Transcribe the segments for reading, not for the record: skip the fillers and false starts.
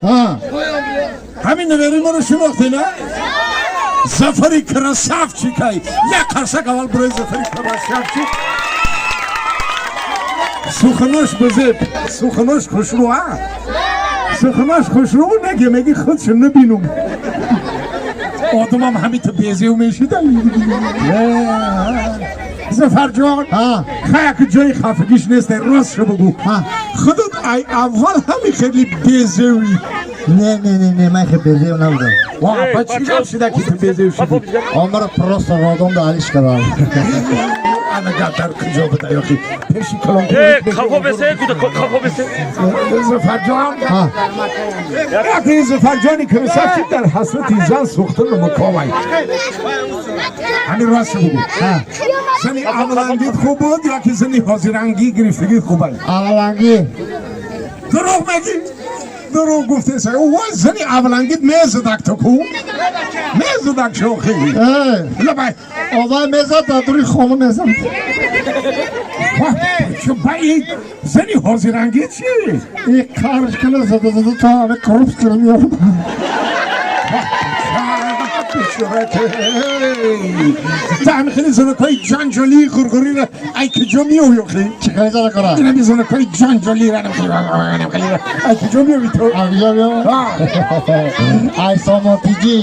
Ҳа. Ҳамин навери маро шинохтӣ, на? Зафари красавчик ай. Як қарсак аввал барои Зафари красавчик. Суханош бизеб, суханош хушрӯ, а? Суханош хушрӯ неге, меги худшо набинум. Одамам ҳамин безев мешида. Зафарҷон, Ҳа. Хаяк ҷои хафагиш нест, ростшо бугӯ. Ҳа. Худат ай аввал ҳами хеле безевӣ. Не, не, не, не, ман хеле безев набудам. Ва, ба чӣ гап шида ки ту безев шудӣ? Омара просто родомда алиш кардам. Ана гап дар куҷо буда ёхи? Пеши калон. Э, қафо бесе, куда қафо бесе. Зафарҷон, Ҳа. яке Зафарҷони красавчик дар ҳасрати зан сӯхтану мукомай. Ҳамин ростшо бугӯ. Ҳа. Зани аввалангит хуб буд ё ки зани ҳозирангӣ гирифтагит хуб аст? Аввалангӣ. Дурӯғ мегӣ? Дурӯғ гуфтеса. Вой, зани аввалангит мезадак ту ку? Мезадак шохӣ. Э, Лабай. Овай мезад, дар дури хона мезад. Чу ба ин зани ҳозирангит чи? И қарш кана зада зада то ҳаме коррупс кара меёрад. Бечораке. Та ҳами хеле занакҳои ҷанҷолии ғурғуриро ай куҷо меоӣ охи? Чӣ хеле зада кора? Инами занакҳои ҷанҷолиро хеле ай куҷо меоӣ ту? Ай куҷо меём? Ай Сомонтиҷӣ.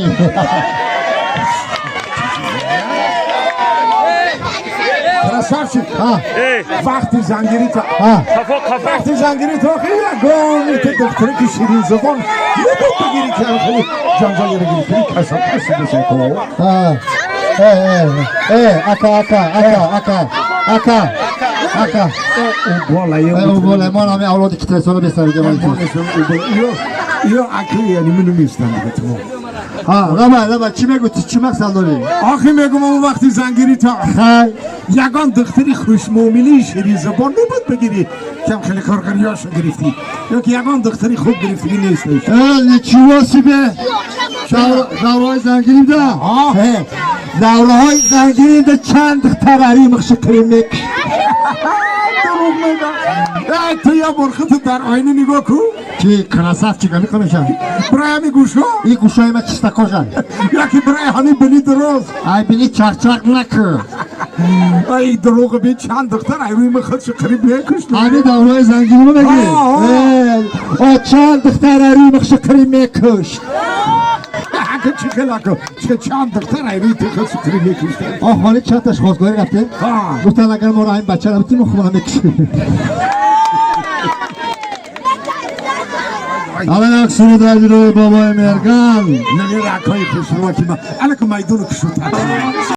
Красавчик. Ҳа. Э, Вақти зангирӣ то Ҳа. қафо, қафо. Вақти зангирӣ то хеле ягони ту духтаре ки ширинзабон набуд бигирӣ, ки ҳам хеле ҷанҷолиро гирифтӣ, кашокаш шудаса ку. Ҳа. Э, э, э, ака, ака, ака, ака, ака, ака. Болае. Э, боле, ман ҳами авлоди китресоро бесарига ман. Ё аки, яъни мину мистам дига ту. Ҳа, давай, давай, чӣ мегӯ, чӣ мақсад дорӣ? Охи мегум, он вақти зангирӣ то Хай. ягон духтари хушмуомилии ширинзабон набуд бигирӣ, кам хеле коргариёшо гирифтӣ, ё ки ягон духтари хуб гирифтагӣ нест? Э, ничего себе! Давраҳои зангиримда? А? Э, давраҳои зангиримда чанд духтар аримахши қирим мекушт. Дурӯғ мегам. Эй, ту я бор худат дар оина нигоҳ кун. Ки красавчик ҳамиқа мешавад? Барои ҳами гӯшо? И гӯшои ма чистакожа. Яки барои ҳами бини дароз? Ай бини чақчақ накун. Ай, дурӯғ би, чанд духтар ай рӯи худшо қариб мекушт. Ҳами давраҳои зангирима мегӣ? А, Э, о, чанд духтар аримахши қирим мекушт. Ака, чӣ хел, ака, чӣ чанд духтар ай рӯи ту худшо қариб мекушт? О, ҳоли чандташ хостгорӣ рафтем. А. Гуфтан, агар моро ҳамин бача рафтим, мо худмона мекушем. Ҳамин як суруд дар бобои Мерган. Нами ракҳои хушрӯ ки ма алака майдону кушота.